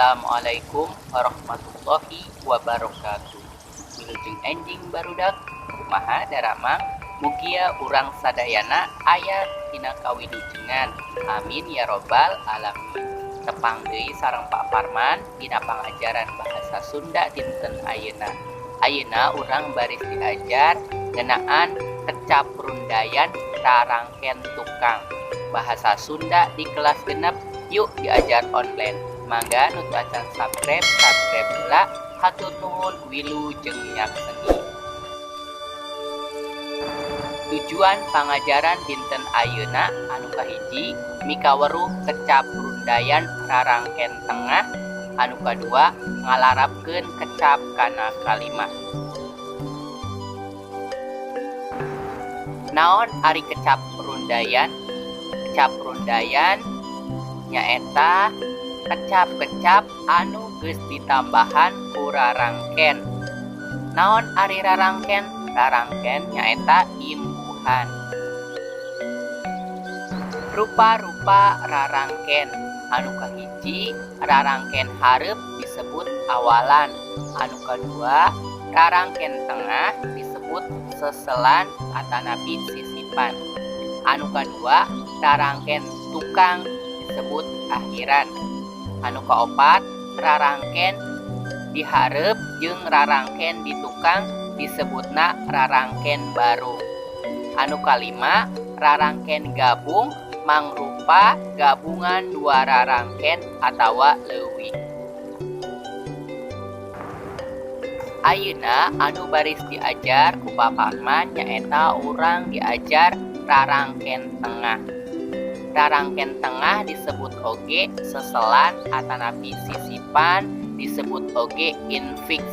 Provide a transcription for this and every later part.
Assalamualaikum warahmatullahi wabarakatuh. Wilujeng enjing barudak, kumaha daramang, mugia urang sadayana aya dina kawilujengan. Amin ya robbal alamin. Tepang deui sareng Pak Parman dina pangajaran bahasa Sunda dinten ayeuna. Ayeuna urang baris diajar ngeunaan kecap rundayan rarangken tukang. Bahasa Sunda di kelas 6 yuk diajar online. Mangga nu teu acan subscribe, subscribe heula. Hatur nuhun, wilujeng nyakseni. Tujuan pangajaran dinten ayeuna anu kahiji mikaweruh kecap rundayan rarangken tengah, anu kadua ngalarapkeun kecap kana kalimat. Naon ari kecap rundayan? Kecap rundayan nyaeta kecap-kecap anu geus ditambahan ku rarangken. Naon ari rarangken? Rarangken nyaeta imbuhan. Rupa-rupa rarangken. Anu kahiji rarangken hareup disebut awalan. Anu kadua rarangken tengah disebut seselan atanapi sisipan. Anu kadua rarangken tukang disebut akhiran. Anu kaopat rarangken dihareup jeung rarangken di tukang disebutna rarangken baru. Anu kalima rarangken gabung mangrupa gabungan dua rarangken atawa leuwih. Ayeuna anu baris diajar ku Pak Parman nyaeta urang diajar rarangken tengah. Rarangken tengah disebut oge seselan atanapi sisipan, disebut oge infiks.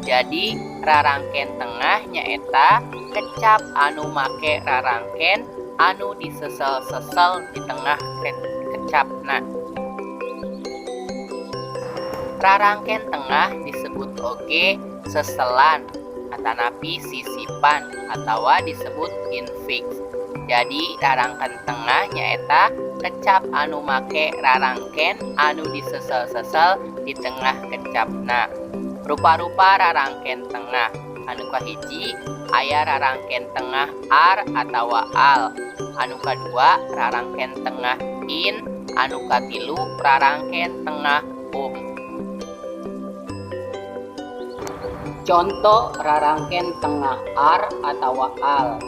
Jadi rarangken tengah nyaeta kecap anu make rarangken anu disesel-sesel di tengah kecapna. Rarangken tengah disebut oge seselan atanapi sisipan atawa disebut infiks. Jadi rarangken tengah nyaeta kecap anu make rarangken anu disesel-sesel di tengah kecapna. Rupa-rupa rarangken tengah. Anu kahiji aya rarangken tengah ar atawa al. Anu kadua rarangken tengah in. Anu katilu rarangken tengah um. Contoh rarangken tengah ar atawa al.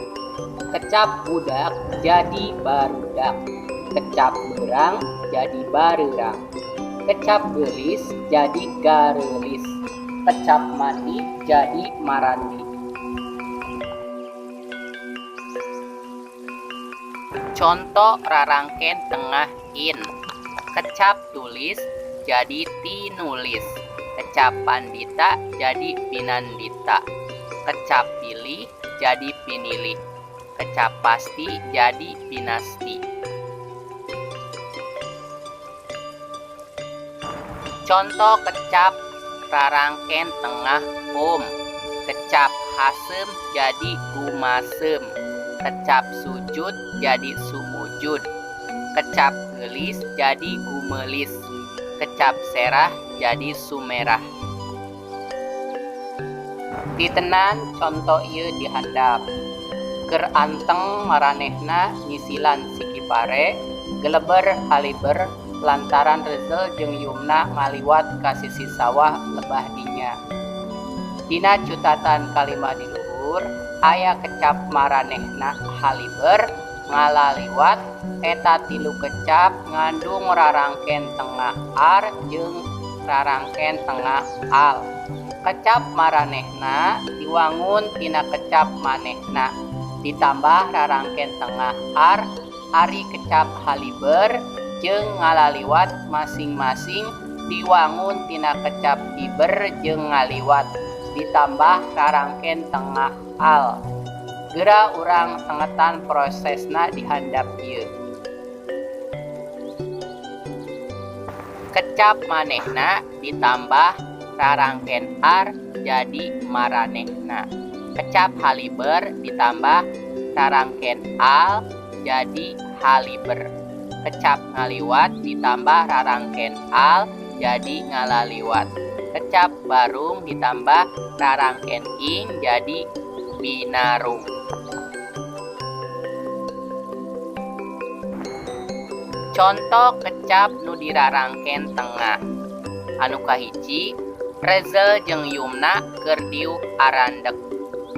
Kecap budak jadi barudak. Kecap berang jadi bareurang. Kecap geulis jadi gareulis. Kecap mandi jadi marandi. Contoh rarangken tengah in. Kecap tulis jadi tinulis. Kecap pandita jadi pinandita. Kecap pilih jadi pinilih. Kecap pasti jadi pinasti. Contoh kecap rarangken tengah um. Kecap haseum jadi gumaseum. Kecap sujud jadi sumujud. Kecap geulis jadi gumeulis. Kecap serah jadi sumerah. Titenan conto ieu di handap. Keur anteng maranehna nyisilan siki pare, geleber haliber lantaran Rezel jeung Yumna ngaliwat ka sisi sawah lebah dinya. Dina cutatan kalimah di luhur aya kecap maranehna haliber ngalaliwat eta tilu kecap ngandung rarangken tengah ar jeung rarangken tengah al. Kecap maranehna diwangun tina kecap manehna ditambah rarangken tengah ar, ari kecap haliber jeung ngalaliwat masing-masing diwangun tina kecap hiber jeung ngaliwat ditambah rarangken tengah al. Geura urang tengetan prosesna di handap ieu. Kecap manehna ditambah rarangken ar jadi maranehna. Kecap haliber ditambah rarangken al jadi haliber. Kecap ngaliwat ditambah rarangken al jadi ngalaliwat. Kecap barung ditambah rarangken ing jadi binarung. Conto kecap nu dirarangken tengah. Anu kahiji, Rezel jeung Yumna keur diuk arandeg.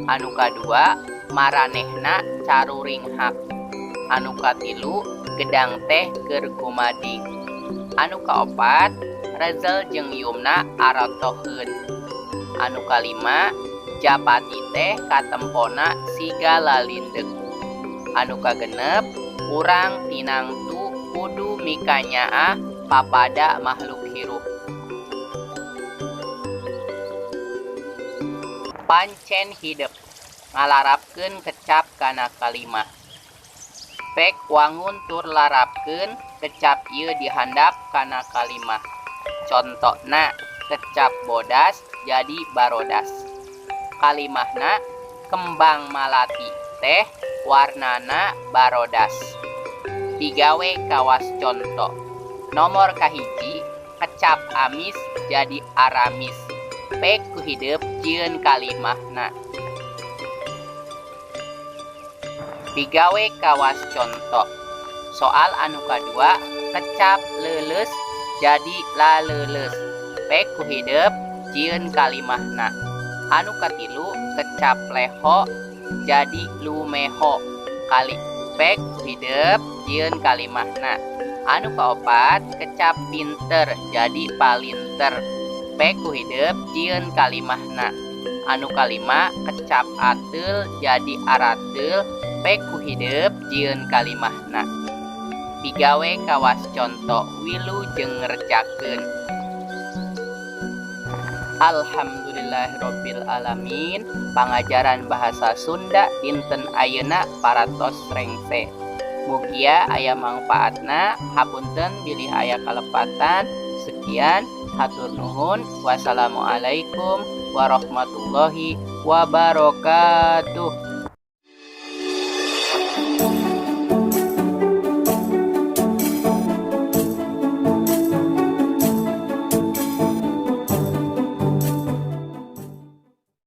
Anu kadua, maranehna caruringhak. Anu katilu, gedang teh keur gumading. Anu kaopat, Rezel jeung Yumna arotoheun. Anu kalima, japati teh katempona siga lalindeg. Anu kagenep, urang tinangtu kudu mikanyaah papada makhluk hirup. Pancen hidep ngalarapkeun kecap kana kalimah. Pek wangun tur larapkeun kecap ieu dihandap kana kalimah. Contona kecap bodas jadi barodas. Kalimahna kembang malati teh warnana barodas. Digawe kawas conto. Nomor kahiji, kecap amis jadi aramis. Pek ku hidep jieun kalimahna. Digawe kawas conto. Soal anu kadua, kecap leuleus jadi laleuleus. Pek ku hidep jieun kalimahna. Anu katilu, kecap leho jadi lumeho. Kali pek ku hidep jieun kalimahna. Anu kaopat, kecap pinter jadi palinter. Pek ku hidep jieun kalimahna. Anu kalima, kecap ateul jadi arateul. Pek ku hidep jieun kalimahna. Digawe kawas conto wilujeng ngerjakeun. Alhamdulillahirabbil alamin. Pangajaran bahasa Sunda dinten ayeuna paratos rengse. Mugia aya mangfaatna, hapunten bilih aya kalepatan. Sekian, hatur nuhun. Wassalamualaikum warahmatullahi wabarakatuh.